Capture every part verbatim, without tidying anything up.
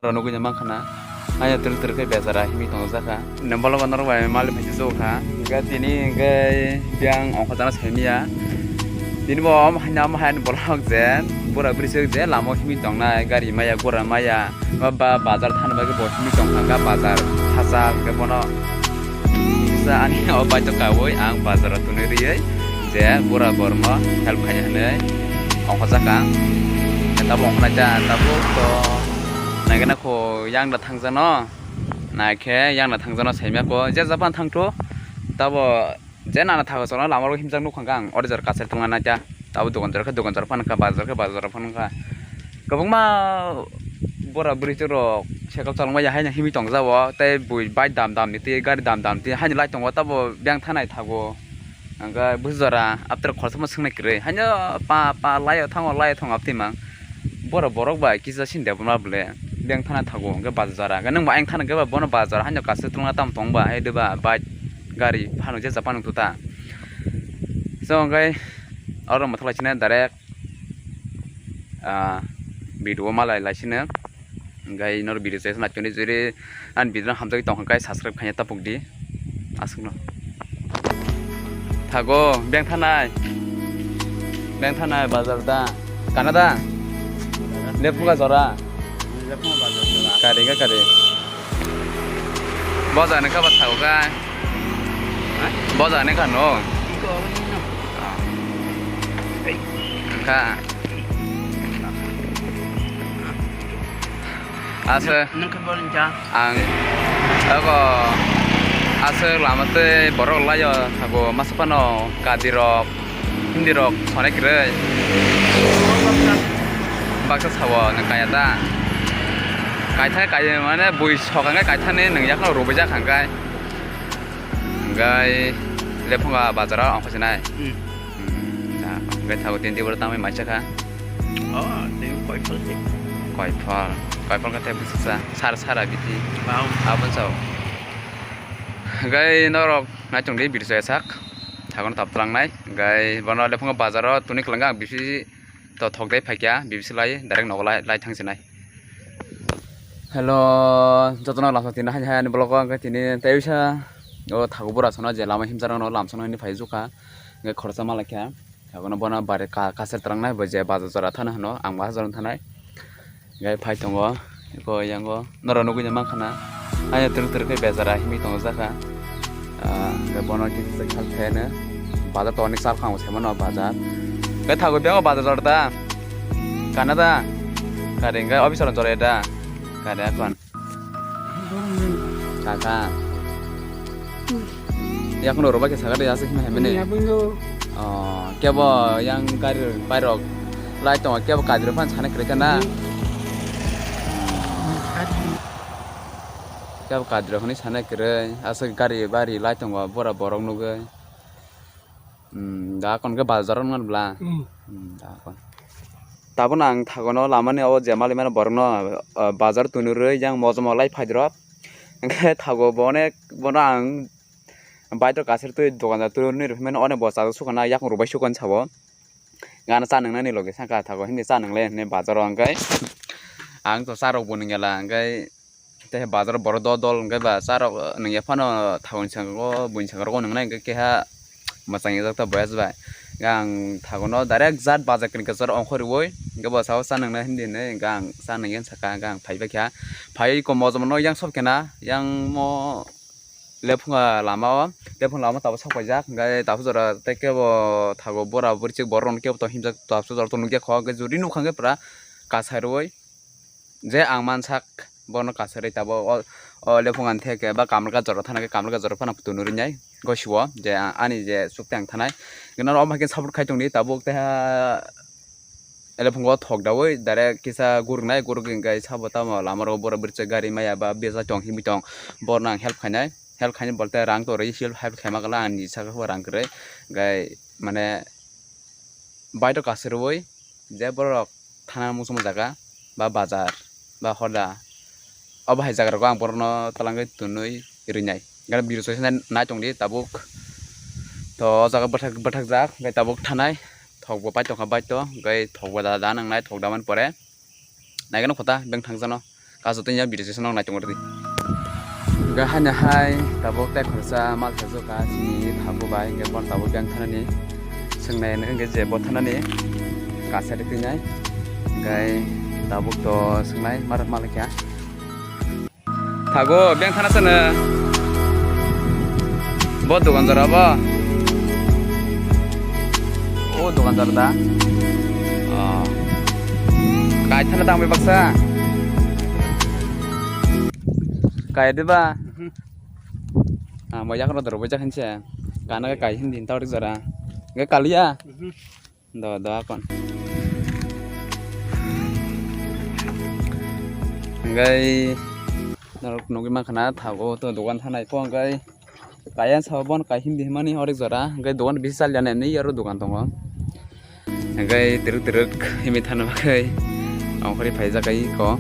Oro nugui no mankha na. Haya twrwk twrwk khe bejara himwi tongjak kha. Nembalogo norok bai malik phaisajak kha. Hingkhe tini hingkhe biyang ongkhorjakno saimanya. Tini bo omo haino omo haino bolong je bura bwrwi se je lama o himwi tongnai, gari maya gura maya. Ba, ba, bazar thani bagwi bo himwi tongkha, bazar hachal hwnkhe bono kisa ani o bike o kaui ang bazar o tonwi rwi je bura bormo help khaina hinwi ongkhorjak ang. Tabuk ongkhornai ta, tabuk to naikhe nakho yang da thangjano, naikhe yang da thangjano saimya ko je japan thangthu tabo. Je nana thago chwla lama o himjak nukha ang, ori jora kasai tongna naita. Abo dogan jora khe dogan jora phano kha, bazar khe bazar phano kha. Kwbangma bura bwrwi rok cycle chalokma ya haino himwi tongjao, tei bui bike dam dam ni twi gari dam dam twi haino lai tongo, tabo biyang thanai thago. Hwnkhe busi jora abtwrok khoroksa ma swngnai kwrwi haino pa pa lai o thango lai o thango abtwi mang. Bura borok bai kisa sinde bwla bwle biyang thana thago hwnkhe bazar jora. Hwnkhe nwng bo ayang thana khe ba bono bazar jora haino kasai tongna tamo tong ba hai de ba bike gari phano je japan tuta. So hwnkhe oro mwthalaisino direct, ah, video malai laisino. Hwnkhe norok video se naitoni juri ani video no hamjagwi tongkha khe subscribe khaina tapuk di. Aswkno. Thago, beng thanai. Beng thanai bazar da. Kana da? Lephunga jora. Lephunga bazar jora. Kari ga kari. Boja ne kaba thago kai. Boja ne kano. Ka. Asa. Nung khe bol wngkha? Ang. Ako. Asa lama tei borok laio thago masa phano kadi rok. Hindi rok sonai kwrwi. Baksa sao nang kaya ta. Kaithai kaya mane bui sokang kai kaithani nang yakno rubui jak hangkai. Hingkai lephunga bazaro ang khosonai. Hmm. Hmm. Hingkai thago tini tiboro tangwi maisa kha. Oh, tini koiphal se. Koiphal. Koiphal khe tei bwswksa. Sar sara biti. Wow. Abon sao. Hingkai norok naichong di birsa sak. Thagono tap tlangnai. Hingkai bono lephunga bazaro tuni kwlangkha ang bisi to thok dai phaikya bibisi lai direct nogo lai lai thang sinai. Hello, jotono lamsa tini hai hai ani vlog o hwnkhe tini tei bisa o thago bura sono je lama himsa rokno lamsano hini phai jukha hwnkhe khoroksa malaikha abono bono bare ka kaser twlangnai bo je bazar jora thana hwno ang bazar jora thanai. Gai phai tongo, eko yango norok nugui mankha na. Haya twrwk twrwk khe bejara himwi tongo jaka. Ah, hwnkhe bono kisa kisa khalpheno. Bazar to onek sal khango semo no bazar. Gai thago bego bazar jora da. Kana da? Kare gai office ron jora da. Kare akon. Kaka. Yakno roba ke sagade ase hima hemene. Ni abang do. Oh, kebo yang gari bairok lai tongo kebo kadri phan sana kre kana. Kebo kadri honi sana kre ase gari bari lai tongo bora borok nugui. Hmm, da kon ke bazar ngon bla. Hmm. Hmm, da kon. Tabuk ang thagono lamani o je mali mano borokno, ah, bazar tunurwi yang mojom lai phaidrop. Hwnkhe thago bo onek bono ang bike rok kasir twi dogan twi nwi rw phimani onek bo chajak sukha na yakung rwbai sukha sabo. Gana cha nwngnani loge saka thago hindi cha nwngle hwnwi bazaro hwnkhe ang to cha rok bo nwngyala hwnkhe. Tei bazar borok dol dol hwnkhe ba cha rok, eh, nungya phano thago ni saka o buini saka rogo nungnai hwnkhe keha mwchang yajak ta boyas bai. Hwnkhe ang thago no direct jat bazar kwrwngkhe chwra ongkhorwi hwnkhe bo sao cha nungnai hindi hinwi hwnkhe ang cha nungya saka hwnkhe ang phaibai kha. Phai ko mojom no yang sob khe na yang mo lephunga lama o lephung lama tabuk sok paijak hwnkhe tabuk jora tei kebo thago bura buri chik borok rok no kebo tong himjak tabuk jora tong nukya kho hwnkhe juri nukha hwnkhe pura kasai rwi. Je ang mansak bono kasarwi tabuk o, o lephung ani theke ba Kamalka jora thana khe Kamalka jora phano tunurwi nai gosio je a-, ani je chukte ang thanai. Gana rok omo hai khe support khai tongdi tabuk teha lephungo thok daui direct kisa guruknai guruk hwnkhe sabo tamo lama rogo bura bwrwi gari maya ba besa tong himwi tong borno ang help khainai help khainai bolte rang torwi help khaima kala ani saka rang kwrwi hwnkhe mane bike rok kasarwi. Je borok thana muchungma jaga ba bazar ba hoda obo hai jaga rogo ang borokno twlangwi twnwi rwnai. Gana video soisonai nai tongdi tabuk to o jaga bwthak bwthakjak hwnkhe tabuk thanai thokbo pai tongkha bike to hwnkhe thokbo da da nangnai thok damani pore naikhe no khota beng thangjano Kaso tei ya video session nang naitung rwdi. Ga hani hai tabuk tei khorsa mal sajwk ka chini thabu bai, hingke bon tabuk beng thanani swngnai hwnkhe je bo thanani kasa de twinai. Hingke tabuk to swngnai mar mal kya. Thago beng thana sana. Bo dogan jora bo. O dogan jora da. Oh. Kai thana tang bai baksa. Kai de ba. Ah, mo yakno doro bo jakhan se. Kana kai hindi tawrik jora. Ga kaliya. Do do akon. Hingke norok nugwi mankha na thago to dogan thanai po hingke kaya sabo bono kai hindi himani onek jora hingke dogan bisi chaliya nai aro dogan tongo hingke twrwk twrwk himwi thana bagwi ongkhorwi phaijak ai ko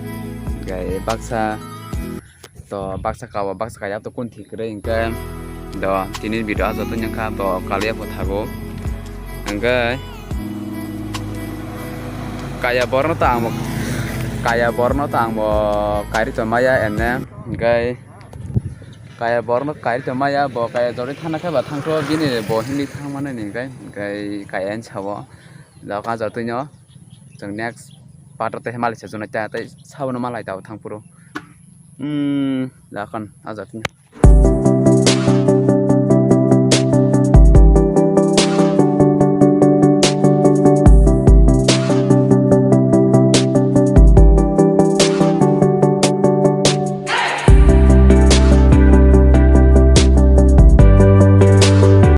hingke baksa. To baksa kabo baksa kaya to kun thik kwrwi hingke do tini video ajo to nyangkha to kaliya pho thago hingke kaya borno to ang bo kaya borno to ang bo kairi tongmaya ene hingke kaya borno kairi tongmaya bo kaya jori thana khe ba thangkho bini bo hindi thangmani hingke hingke kaya ani sabo do ajo to no chwng next part o tei malai se junai ta tei sabo no malai ta thangphuru. Hmm, lakan aja tini.